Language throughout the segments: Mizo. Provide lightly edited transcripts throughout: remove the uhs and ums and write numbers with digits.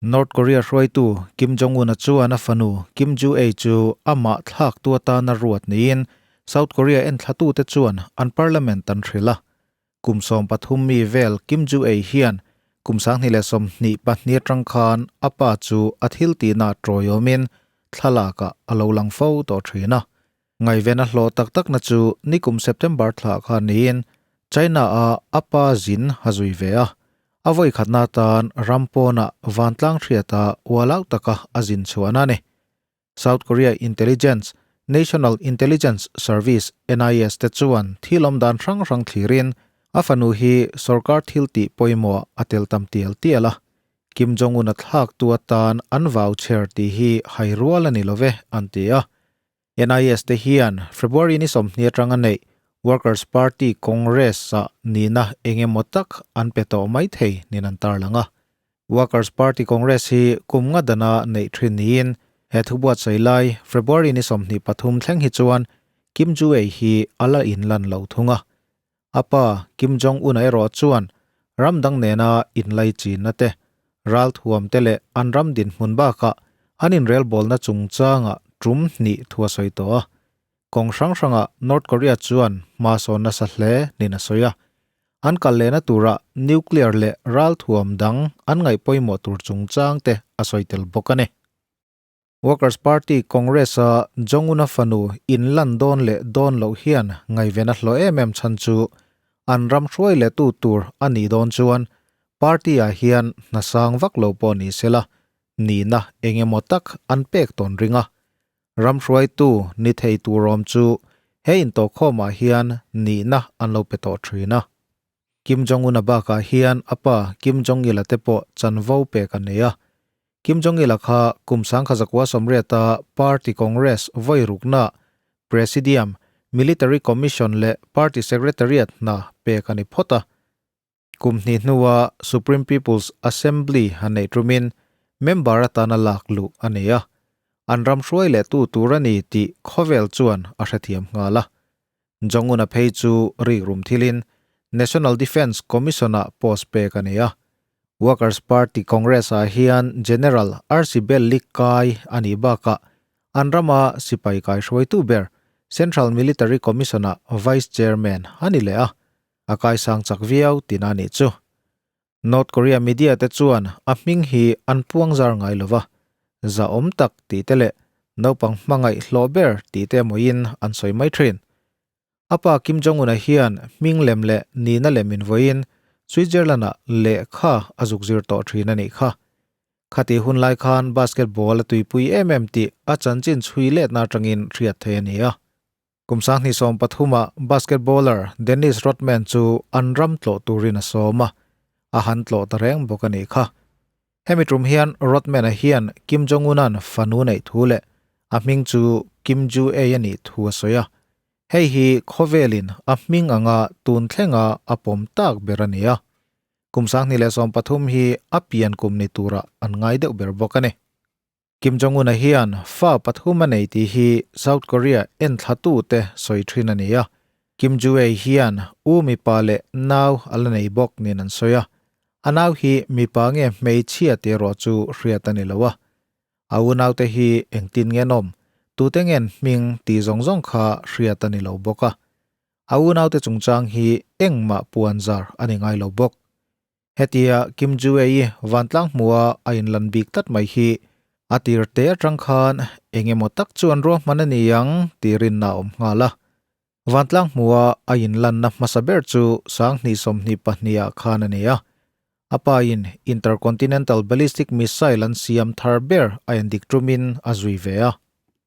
North Korea hruaitu Kim Jong-un-a chuan a fanu Kim Ju-ae chu amah thlaktu atana ruat niin South Korea enthlatute chuan an parliament an hrilh a. Kum 13 mi vel Kim Ju-ae hian kum 2022 atang khan a pa chu a thil tihna tawiawmin thlalakah a lo lang fo tawh thin a. Ngaihven a hlawh tak takna chu nikum September thlah khan niin China-a a pa zin a zui ve a. A vawi khatna atan ram pawnah vantlang hriata ualau taka a zin chhuahna a ni. South Korea Intelligence, National Intelligence Service, NIS, te chuan thil awm dan hrang hrang thlirin a fanu hi sorkar thil tih pawimawh a tel tam tial tial a. Kim Jong-un a thlaktu atan an vau chher tih hi hai rual a ni lo ve, an ti a. NIS te hian February ni 20 atanga neih Workers Party Congress-ah nihna eng emaw tak an pe tawh mai thei niin an tarlang a. Workers Party Congress hi kum nga dana neih thin niin he thu buatsaih lai February ni 23 thleng hi chuan Kim Ju-ae hi a la inlan lo thung a. A pa Kim Jong-un-a erawh chuan ram dang nena inlaichinna te, ralthuam te leh an ram dinhmun bakah an inrelbawlna chungchangah tum hnih thu a sawi tawh a. Kawng hrang hrangah North Korea chuan hma sawn nasa hle niin a sawi a. An kal lehna turah nuclear leh ralthuam dang an ngaih pawimawh tur chungchang te a sawi tel bawk a ni. Workers Party Congress-a Jong-un-a fanu inlan dawn leh dawn loh hian ngaihven a hlawh em em chhan chu an ram hruai leh tu tur a nih dawn chuan party-ah hian hna sang vak lo pawh ni sela nihna eng emaw tak an pek tawn ring a. Ram hruaitu ni thei tur awm chu he intawhkhawmah hian nihna an lo pe tawh thin a. Kim Jong-un-a bakah hian a pa Kim Jong-il-a te pawh chanvo pek a nei a. Kim Jong-il-a kha kum 1980-a Party Congress vawi rukna Presidium, Military Commission leh Party Secretariat hna pek a ni phawt a. Kum hnih hnua Supreme People's Assembly a neih tumin member atana lak luh a nei a. An ram hruai leh tu tur a ni tih khawvel chuan a hrethiam nghal a. Jong-un-a phei chu rikrum thilin National Defence Commission-ah post pek a nei a. Workers Party Congress-ah hian General RC Belli kai a nih bakah an rama sipai kaihruaitu ber Central Military Commission-ah Vice Chairman a ni leh a, a kaisang chak viau tina a nih chu. North Korea media te chuan a hming hi an puang zar ngai lo va, zahawm tak tih te leh naupang hmangaih hlawh ber tih te emawiin an sawi mai thin. A pa Kim Jong-un-a hian hming lem leh nihna lem invawiin Switzerland-ah lehkha a zuk zir tawh thin a nih kha. Khati hun lai khan basketball a tuipui em em tih a chanchin chhui letna atangin hriat theih a ni a. Kum 2013-ah basketballer Dennis Rodman chu an ram tlawh turin a sawm a, a han tlawh ta reng bawk a nih kha. Hemi tum hian Rodman-a hian Kim Jong-un-a'n fanu neih thu leh a hming chu Kim Ju-ae a nih thu a sawi a. Hei hi khawvelin a hming anga tun thlenga a pawm tak ber a ni a. Kum 2013 hi a pian kum ni turah an ngai deuh ber bawk a ni. Kim Jong-un-a hian fa pathum a nei tih hi South Korea enthlatute sawi thin a ni a. Kim Ju-ae hian u mipa leh nau a la nei bawk niin an sawi a. A nau hi mipa nge hmeichhia tih erawh chu hriat a ni lo a. A unaute hi engtin nge an awm, tute nge an hming tih zawng zawng kha hriat a ni lo bawk a. A unaute chungchang hi engmah puan zar a ni ngai lo bawk. Hetia Kim Ju-ae vantlang hmua a inlan bik tlat mai hi a tir te atang khan eng emaw tak chuan ruahman a ni ang tih rinna a awm nghal a. Vantlang hmua a inlanna hmasa ber chu 2022-ah khan a ni a. A pain Intercontinental Ballistic Missile an siam thar ber a endik tumin a zui ve a.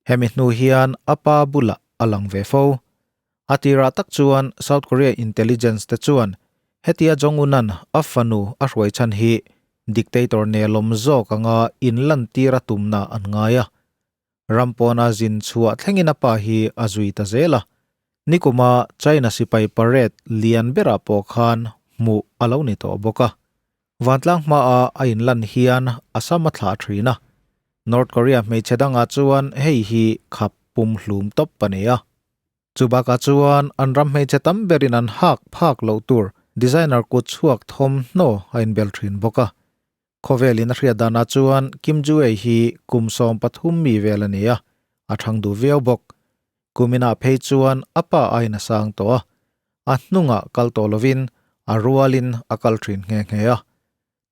Hemi hnu hian a pa bulah a lang ve fo. A tirah tak chuan South Korea intelligence te chuan hetia Jong-un-a'n a fanu a hruai chhan hi dictator nelawm zawk anga inlantir a tumna an ngai a. Ram pawna zin chhuah thlengin a pa hi a zui ta zel a. Nikuma China sipai parade lian berah pawh khan hmuh a lo ni tawh bawk a. Vantlang hmaah a inlan hian a sam a thlah thin a. North Korea hmeichhe dangah chuan hei hi khap pumhlum tawp a ni a. Chu bakah chuan an ram hmeichhe tam berin an hak phak loh tur designer kut chhuak thawmhnaw a inbel thin bawk a. Khawvelin a hriat danah chuan Kim Ju-ae hi kum 13 mi vel a ni a, a thang duh viau bawk. Kuminah phei chuan a pa aiin a sang tawh a, a hnungah kal tawh lovin a rualin a kal thin nghe nghe a.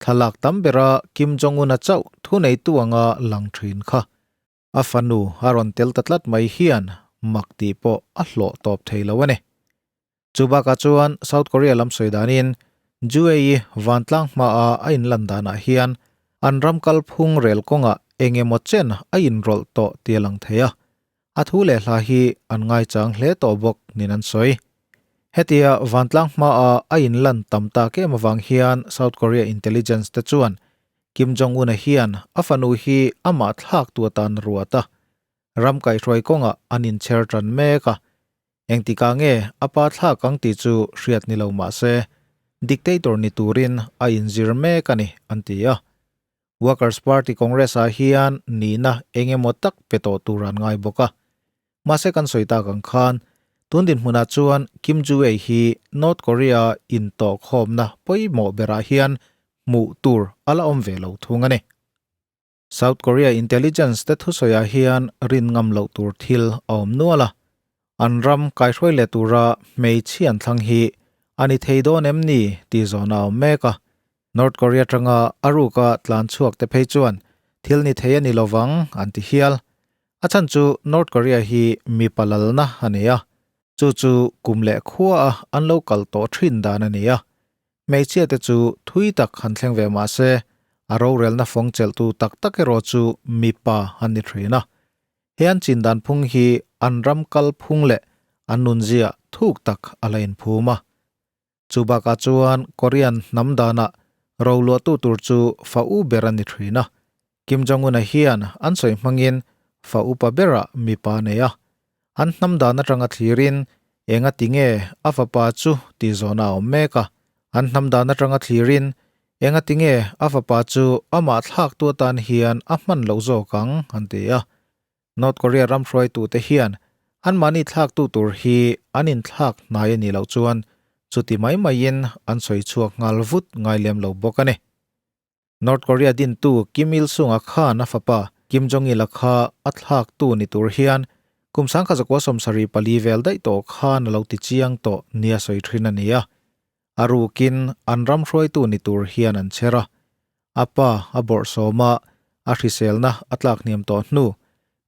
Thlalak tam bera Kim Jong-un-a chauh thuneitu anga lang thin kha. A fanu a rawn tel ta tlat mai hian mak tih pawh a hlawh tawp thei lo a ni. Chu bakah chuan South Korea lam sawi danin Ju-ei vantlang hmaa a inlan danah hian an ram kalphung rel kawngah eng emaw chen a inrawlh tawh tih a lang thei a. A thu leh hla hi an ngaichang hle tawh bawk niin an sawi. Hetia vantlang hmaa a inlan tam tak em avang hian South Korea intelligence te chuan Kim Jong-un-a hian a fanu hi amah thlaktu atan a ruat a, ram kaihhruai kawngah an inchher tan mek a. Engtikah nge a pa thlak ang tih chu hriat ni lo mah se, dictator ni turin a inzir mek a ni, an ti a. Workers Party Congress-ah hian nihna eng emaw tak pe tawh tur an ngai bawk a. Mahse kan sawi tak ang khan, tun dinhmunah chuan Kim Ju-ae hi North Korea intawhkhawmna pawimawh berah hian hmuh tur a la awm ve lo thung a ni. South Korea intelligence te thusawiah hian rin ngam loh tur thil a awm nual a, an ram kaihruai leh tura hmeichhia an thlang hi a ni thei dawn em ni tih zawn a awm mek a. North Korea atanga a ruka tlan chhuak te phei chuan thil ni thei a ni lovang an ti hial. A chhan chu North Korea hi mipa lalna a ni a, chu chu kum leh khuaa an lo kal tawh thin dan a ni a. Hmeichhia te chu thui tak han thleng ve mah se, a rorelna fawng chelhtu tak tak erawh chu mipa an ni thin a. He an chin dan phung hi an ram kal phung leh an nunzia thuk tak a la inphum a. Chu bakah chuan Korean hnam danah roluahtu tur chu fa u ber a ni thin a. Kim Jong-un-a hian an sawi hmangin fa upa berah mipa a nei a. An hnam dan atanga thlirin enga ti nge a fapa chu tih zawhna a awm mek a. An hnam dan atanga thlirin enga ti nge a fapa chu amah thlaktu atan hian a hman loh zawk ang an ti a. North Korea ram hruaitute hian anmahni thlaktu tur hi an inthlak hnai a nih loh chuan chuti mai maiin an sawi chhuak nghal vut ngai lem lo bawk a ni. North Korea dintu Kim Il Sung-a khan a fapa Kim Jong Il-a kha a thlaktu ni tur hian kum 1974 vel daih tawh khan a lo ti chiang tawh nia sawi thin a ni a. A rukin an ram hruaitu ni tur hian an chher a. A pa a bawrhsawm a, a hriselna a tlak hniam tawh hnu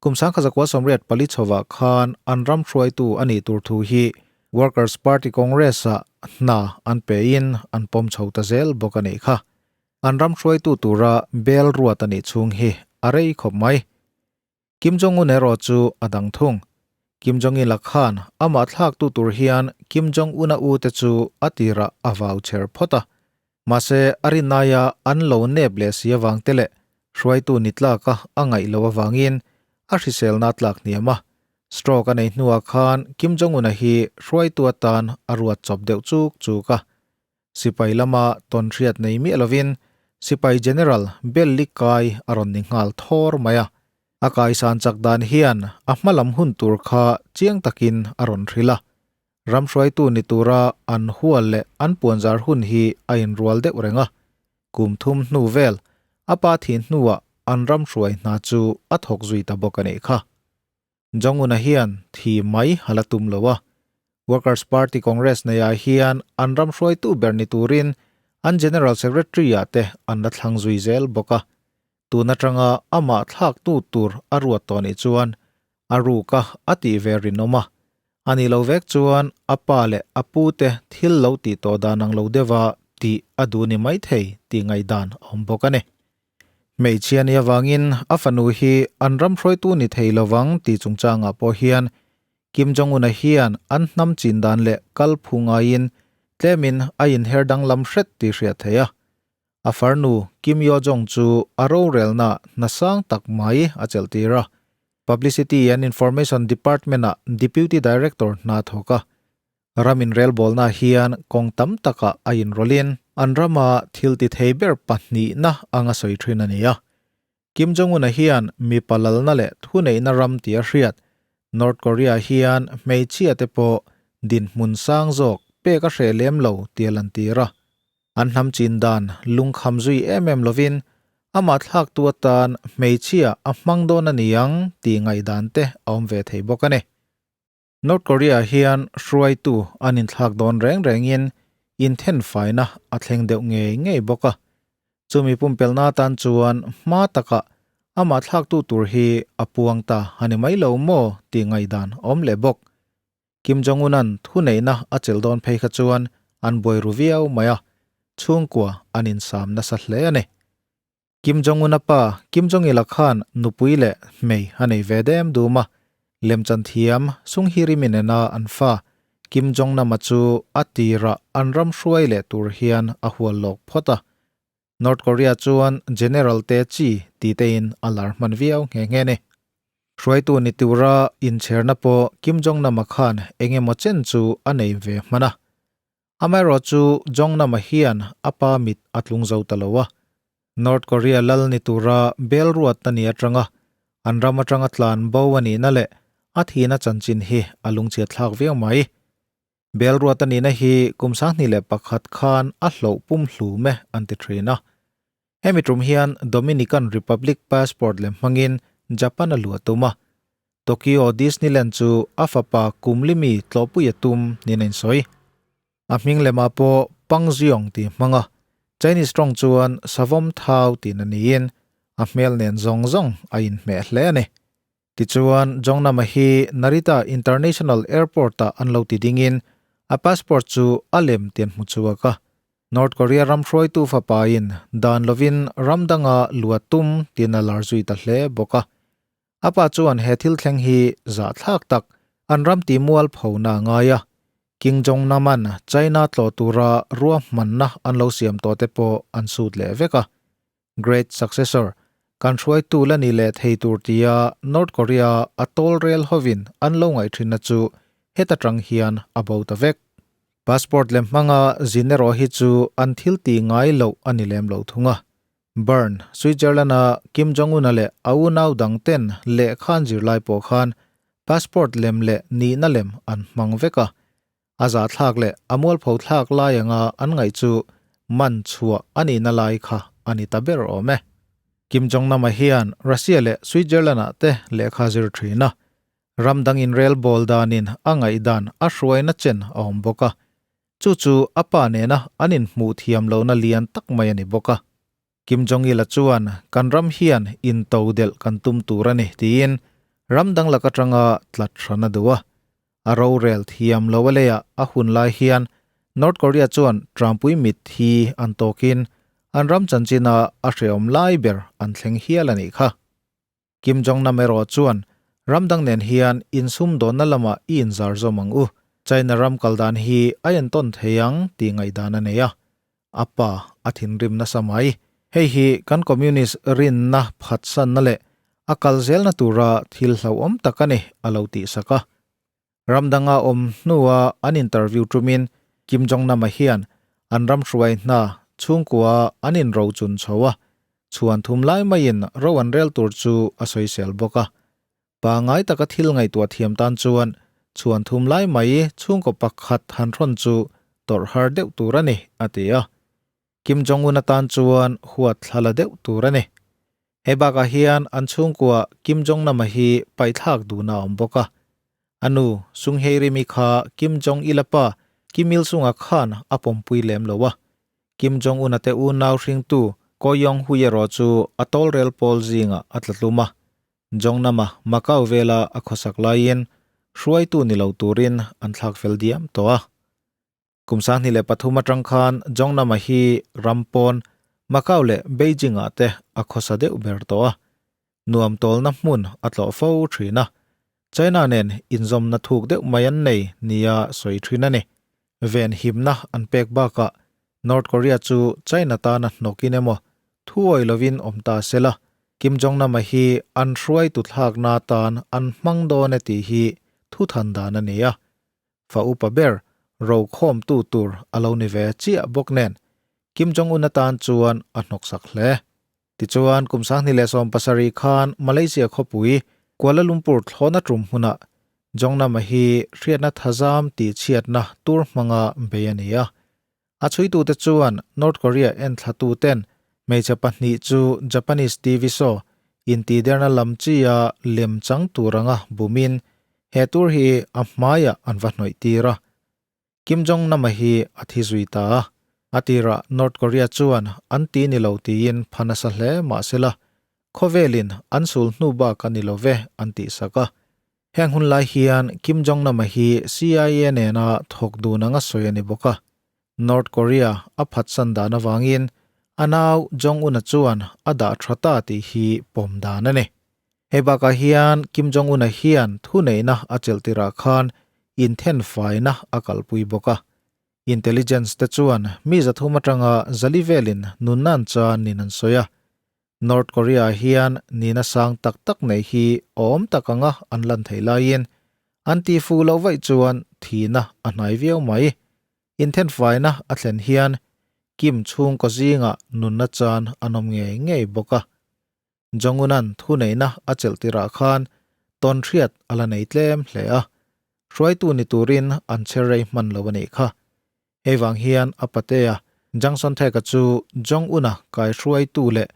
kum 1984 chhovah khan an ram hruaitu a nih tur thu hi Workers Party Congress-ah hna an pein an pawm chho ta zel bawk a nih kha. An ram hruaitu tura bel ruat a nih chhung hi a rei khawp mai. Kim Jong-un erawh chu a dang thung. Kim Jong-il-a khan amah thlaktu tur hian Kim Jong-un-a u te chu a tirah a vau chher phawt a. Mahse, a rinnaia an lo nep leh si avang te leh hruaitu ni tlaka a ngaih loh avangin a hriselna a tlak hniam a. Stroke a nei hnuah khan Kim Jong-un-a hi hruaitu atan a ruat chawp deuh chuk chuk a. Sipai lama tawn hriat nei miah lovin Sipai General Belli kai a rawn ni nghal thawr mai a. A kaisan chak dan hian a hma lam hun tur kha chiang takin a rawn hrilh a. Ram hruaitu ni tura an hual leh an puanzar hun hi a inrual deuh reng a. Kum thum hnu vel a pa thih hnuah an ram hruai hna chu a thawk zui ta bawk a nih kha. Jong-un-a hian thi mai a la tum lo a, Workers Party Congress neiah hian an ram hruaitu ber ni turin an General Secretary-ah te an la thlang zui zel bawk a. Tun atanga amah thlaktu tur a ruat tawh nih chuan a ruka a tih ve rinawm a, a nih lo vek chuan a pa leh a pute thil lo tih tawh dan ang lo deuha tih a duh ni maithei tih ngaihdan a awm bawk a ni. Hmeichhia ni avangin a fanu hi an ram hruaitu ni thei lovang tih chungchangah pawh hian Kim Jong-un-a hian an hnam chin dan leh kal phu ngaiin tlemin a inher danglam hret tih hriat theih a. A farnu Kim Yo-jong chu a rorelna hna sang tak mai a chelh tir a, Publicity and Information Department-ah Deputy Director hna thawk a. Ram inrelbawlna hian kawng tam takah a inrawlhin an rama thil ti thei ber pahnihna anga sawi thin a ni a. Kim Jong-un-a hian mipa lalna leh thuneihna ram tih a hriat. North Korea hian hmeichhia te pawh dinhmun sang zawk pek a hreh lem lo tih a lantir a. An hnam chin dan lungkham zui em em lovin amah thlaktu atan hmeichhia a hmang dawn a ni ang tih ngaihdan te a awm ve thei bawk a ni. North Korea hian hruaitu an inthlak dawn reng rengin inthenfaina a thleng deuh ngei ngei bawk a. Chumi pumpelna atan chuan hma takah amah thlaktu tur hi a puang ta a ni mai lo maw tih ngaihdan a awm leh bawk. Kim Jong-un-a'n thuneihna a chelh dawn phei kha chuan an buai ru viau mai a, chhungkua an insam nasa hle a ni. Kim Jong-un-a pa Kim Jong-il-a khan nupui leh hmei a nei ve dem dum a, lemchan thiam Sung Hee-rim-i nena an fa Kim Jong-nam-a chu a tirah an ram hruai leh tur hian a hual lawk phawt a. North Korea chuan General te chi ti tein a lar hman viau nghe nghe ni. Hruaitu ni tura inchherna pawh Kim Jong-nam-a khan eng emaw chen chu a nei ve hman a. Amaherawh chu Jong-nam-a hian a pa mit a tlung zo ta lo a. North Korea lal ni tura bel ruat a ni atanga an ram atanga tlan bo a nihna leh a thihna chanchin hi a lungchhiat thlak viau mai. Bel ruat a nihna hi kum 2001 khan a hloh pum hlum e an ti thin a. Hemi tum hian Dominican Republic passport lem hmangin Japan a luah tum a. Tokyo Disneyland chu a fapa kum limi tlawhpui a tum niin a insawi. A hming lemah pawh Pangziong tih hmang a, Chinese tawng chuan Savawm Thau tihna niin a hmel nen zawng zawng a inhmeh hle a ni. Tichuan, Jongnam-a hi Narita International Airport-ah an lo ti dingin a passport chu a lem tian hmu chhuak a. North Korea ram hruaitu fapain dan lovin ram danga lua tum tiin a lar zui ta hle bawk a. A pa chuan he thil thleng hi zahthlak tak an ram ti mual phona a ngai a. King Jongnam-a'n China tlawh tura ruahmanna an lo siam tawh te pawh an sut leh vek a. Great Successor, kan hruaitu la ni leh thei tur tia North Korea a tawl rel hovin an lo ngaih thinna chu heta tang hian a bo ta vek. Passport lem hmanga zin erawh hi chu an thil tih ngai loh a ni lem lo thung a. Bern, Switzerland-a Kim Jong-un-a leh a unau dang ten lehkha an zirlai pawh khan passport lem leh nihna lem an hmang vek a. A zahthlak leh a mualpho thlak lai anga an ngaih chu man chhuah a nihna lai kha a ni ta ber awm e. Kim Jong-nam-a hian Russia leh Switzerland-ah te lehkha zir thin a, ram dang inrel bawl danin a ngaihdan a hruaina chen a awm bawk a, chu chu a pa nena an inhmuh thiam lohna lian tak mai a ni bawk a. Kim Jong-il-a chuan kan ram hian into delh kan tum tur a ni tiin ram dang lak atanga tlat hran a duh a. A rorel thiam lo a leiah a hun lai hian North Korea chuan Trumpui mit hi an tawkin an ram chanchina a hrehawm lai ber an thleng hial a nih kha. Kim Jong-nam erawh chuan ram dang nen hian insumdawnna lamah i inzar zawm ang u, China ram kal dan hi a entawn thei ang tih ngaihdan a nei a. A pa a thinrim nasa mai. Hei hi kan Communist rinna phatsanna leh a kal zelna tura thil hlauhawm tak a ni, a lo tihsak a. Ram danga awm hnua an interview tumin Kim Jong-nam-a hian an ram hruai hna chhungkua an inro chun chho a, chhuan thum lai maiin ro an rel tur chu a sawisel bawk a. Pangngai taka thil ngaihtuah thiam tan chuan chhuan thum lai mai chhungkaw pakhat han hrawn chu tawrh har deuh tur a ni, a ti a. Kim Jong-un atan chuan huat thla la deuh tur a ni. Hei bakah hian an chhungkua Kim Jong-nam-a hi paihthlak duhna a awm bawk a. A nu, Sung Hye-rim-i kha Kim Jong-il-a pa Kim Il-sung-a khan a pawmpui lem lo a. Kim Jong-un-a te unau hringtu Ko Yong-hui erawh chu a tawlrel pawl zingah a tla tlum a. Jong-nam-a Macau vela a khawsak laiin hruaitu ni lo turin an thlak fel diam tawh a. Kum 2003 atang khan Jongnam-a hi ram pawn Macau leh Beijing-ah te a khawsa deuh ber tawh a. Nuam tawlna hmun a tlawh fo thin a. China nen inzawmna thuk deuh mai an nei nia sawi thin a ni. Ven himna an pek bakah North Korea chu China tana hnawkin emaw thuawi lovin awm ta se la, Kim Jong-nam-a hi an hruaitu thlakna atan an hmang dawn e tih hi thuthan dan a ni a. Fa upa ber rokhawmtu tur a lo ni ve chiah bawk nen Kim Jong-un atan chuan a hnawksak hle. Tichuan, kum 2017 khan Malaysia khawpui Kuala Lumpur thlawhna tum hmunah Jong-nam-a hi hriatna thazam tihchhiatna tur hmanga bei a ni a. A chhuitute chuan North Korea enthlatuten hmeichhe pahnih chu Japanese TV show intihderna lam chi-a lem chang tur anga bumin he tur hi a hmaiah an va hnawih tir a. Kim Jong Nam-a hi a thi zui ta a, a tirah North Korea chuan an ti ni lo tiin pha nasa hle mah sela, khawvelin an sul hnu bak a ni lo ve an tihsak a. Heng hun lai hian Kim Jong Nam-a hi CIA nena thawk dun anga sawi a ni bawk a. North Korea a phatsan dan avangin a nau Jong Un-a chuan a dah tha ta tih hi pawm dan a ni. Hei bakah hian Kim Jong Un-a hian thuneihna a chelh tirah khan inthenfaina a kalpui bawk a. Intelligence te chuan mi 300 atanga 400 velin nunnan chan nin an sawi a. North Korea hian nihna sang tak tak nei hi awm tak anga an lan theih laiin an ti fu loh vaih chuan thihna a hnai viau mai. Inthenfaina a thlen hian Kim chhungkaw zingah nunna chan an awm ngei ngei bawk a. Jong-un-a'n thuneihna a chelh tirah khan tawn hriat a la nei tlem hle a, hruaitu ni turin an chher rei hman lo a nih kha. Hei vang hian a patea Jang Son-taek-a chu Jong-un-a kaihruaitu leh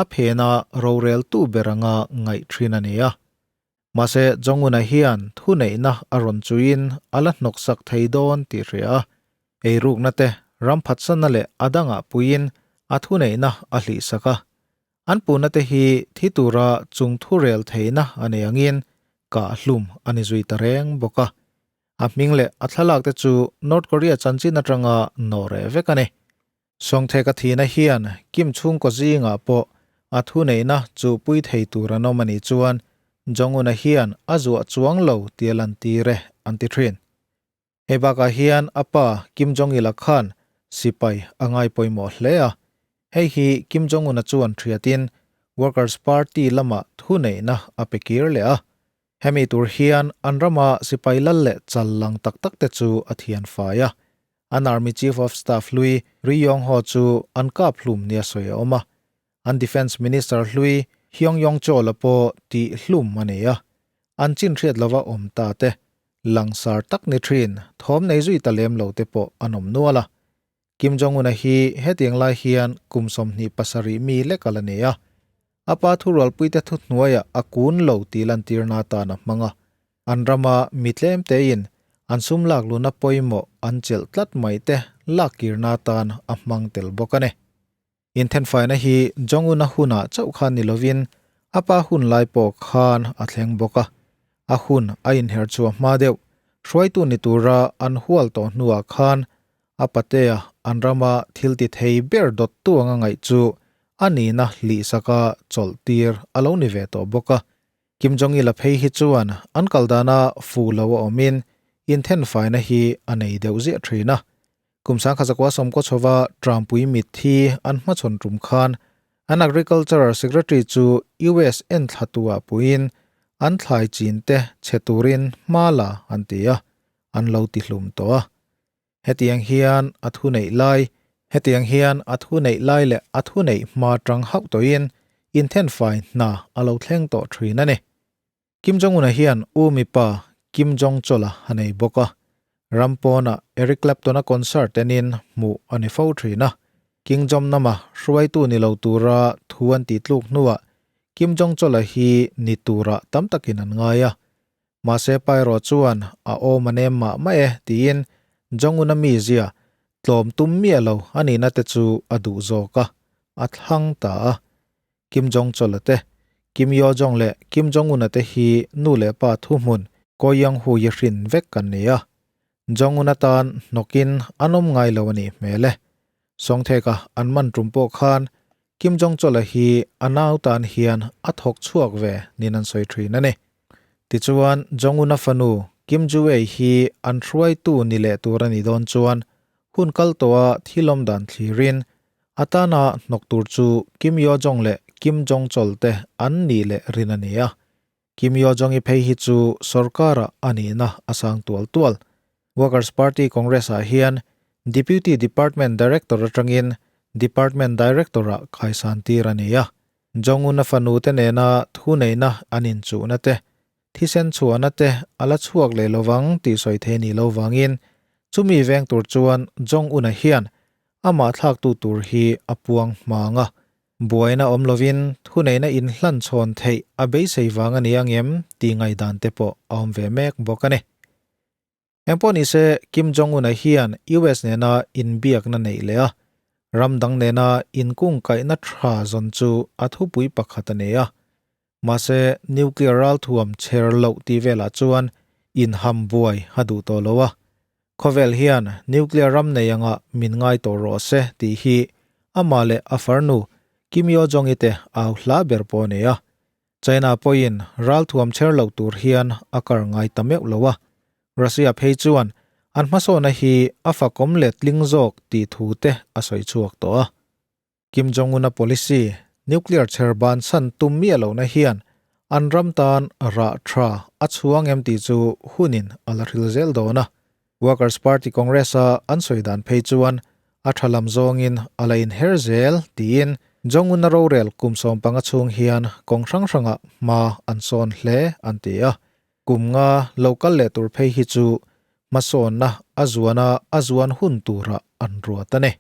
a phena roreltu ber anga ngaih thin a ni a. Mahse Jong-un-a hian thuneihna a rawn chuiin a la hnawksak thei dawn tih hria a, eirukna te, ram phatsanna leh a dangah puiin a thuneihna a hlihsak a. An puhna te hi thi tura chung thurel theihna a nei angin kah hlum a ni zui ta reng bawk a. A hming leh a thlalak te chu North Korea chanchin atanga nawh reh vek a ni. Sawngthek a thihna hian Kim chhungkaw zingah pawh a thuneihna chuhpui thei tur an awm a nih chuan Jong-un-a hian a zuah chuang lo tia lantir e an ti thin. Hei bakah hian a pa Kim Jong-il-a khan sipai a ngai pawimawh hle a. Hei hi Kim Jong-un-a chuan thiatin Workers Party lamah thuneihna a pe kir leh a. Hemi tur hian an rama sipai lal leh chal lang tak tak te chu a thian fai a. An Army Chief of Staff hlui Ri Yong Ho chu an kap hlum nia sawi a awm a. An Defence Minister hlui Hyung Yong Chol-a pawh tih hlum a nei a. An chin hriat lova awm ta te, langsar tak ni thin, thawm nei zui ta lem lo te pawh an awm nual a. Kim Jong-un-a hi hetiang lai hian kum 27 mi lek a la nei a. A pa thurualpuite thuhnuaiah a kun lo tih lantirna atan a hmang a. An rama mi tlem tein an sum lak luna pawimawh an chelh tlat mai te lak kirna atan a hmang tel bawk a ni. Inthenfaina hi Jong-un-a hunah chauh khan ni lovin a pa hun lai pawh khan a thleng bawk a. A hun a inher chhuah hma deuh, hruaitu ni tura an hual tawh hnuah khan A patea an rama thil ti thei ber dawttu anga ngaih chu a nihna hlihsaka chawlh tir a lo ni ve tawh bawk a. Kim Jong-il a phei hi chuan an kal dana fu lo a awmin inthenfaina hi a nei deuh ziah thin a. Kum 1990 chhova Trumpui mitthi an hmachhawn tum khan an Agriculture Secretary chu US enthlatuah puiin an thlai chin te chhe turin hma la an ti a, an lo ti hlum tawh a. Hetiang hian a thu neih lai, Hetiang hian a thu neih lai leh a thu neih hma tang hauh tawhin inthenfai hna a lo thleng tawh thin a ni. Kim Jong-un-a hian u mipa Kim Jong-chol-a a nei bawk a. Ram pawnah Eric Clapton-a concert enin hmuh a ni fo thin a. King Jom-nam-a hruaitu ni lo tura thu an tih tluk hnuah Kim Jong-chol-a hi ni turah tam takin an ngai a. Mahse Paerawh chuan a awm a nem mah mah e tiin Jong-un-a mizia tlawm tum miah lo a nihna te chu a duh zawk a, a thlang ta a. Kim Jong-chol-a te, Kim Yo-jong leh Kim Jong-un-a te hi nu leh pa thuhmun Ko Young-hu i hrin vek an ni a. Jong-un atan hnawkin an awm ngai lo a nih hmel e. Sawngtheka an man tum pawh khan Kim Jong-chol-a hi a nau tan hian a thawk chhuak ve niin an sawi thin a ni. Tichuan, Jong-un-a fanu Kim Ju-ei hi an hruaitu ni leh tur a nih dawn chuan hun kal tawha thil awm dan thlirin a tana hnawk tur chu Kim Yo-jong leh Kim Jong-chol te an nih leh rin a ni a. Kim Yo-jong-i phei hi chu sorkara a nihna a sang tual tual. Workers Party Congress-ah hian Deputy Department Director atangin Department Director-ah khaisan tir a ni a. Jong-un-a fanu te nena thuneihna an inchuhna te, thisen chhuahna te a la chhuak leh lovang tih sawi thei ni lo vangin chumi veng tur chuan Jong-un-a hian amah thlaktu tur hi a puang hmang a, buaina awm lovin thuneihna inhlan chhawn theih a beisei vang a ni ang em tih ngaihdan te pawh a awm ve mek bawk a ni. Engpawh nise Kim Jong-un-a hian US nena inbiakna neih leh a, ram dang nena inkungkaihna tha zawn chu a thupui pakhat a nei a. Mahse nuclear ralthuam chher loh tih velah chuan inham buai a duh tawh lo a. Khawvel hian nuclear ram nei anga min ngai tawh rawh se tih hi amah leh a farnu Kim Yo Jong-i te au hla ber pawh a nei a. China pawhin ralthuam chher loh tur hian a kar ngai ta meuh lo a, Russia phei chuan an hmasawnna hi a fakawm leh tling zawk tih thu te a sawi chhuak tawh a. Kim Jong-un-a policy, nuclear chher bansan tum miah lohna hian an ram tan rah tha a chhuang em tih chu hunin a la hril zel dawn a. Workers Party Congress-a an sawi dan phei chuan a tha lam zawngin a la inher zel tiin Jong-un-a rorel kum 15 chhung hian kawng hrang hrangah hma an sawn hle an ti a. Kum nga lo kal leh tur phei hi chu hmasawnna a zuana a zuan hun turah an ruat a ni.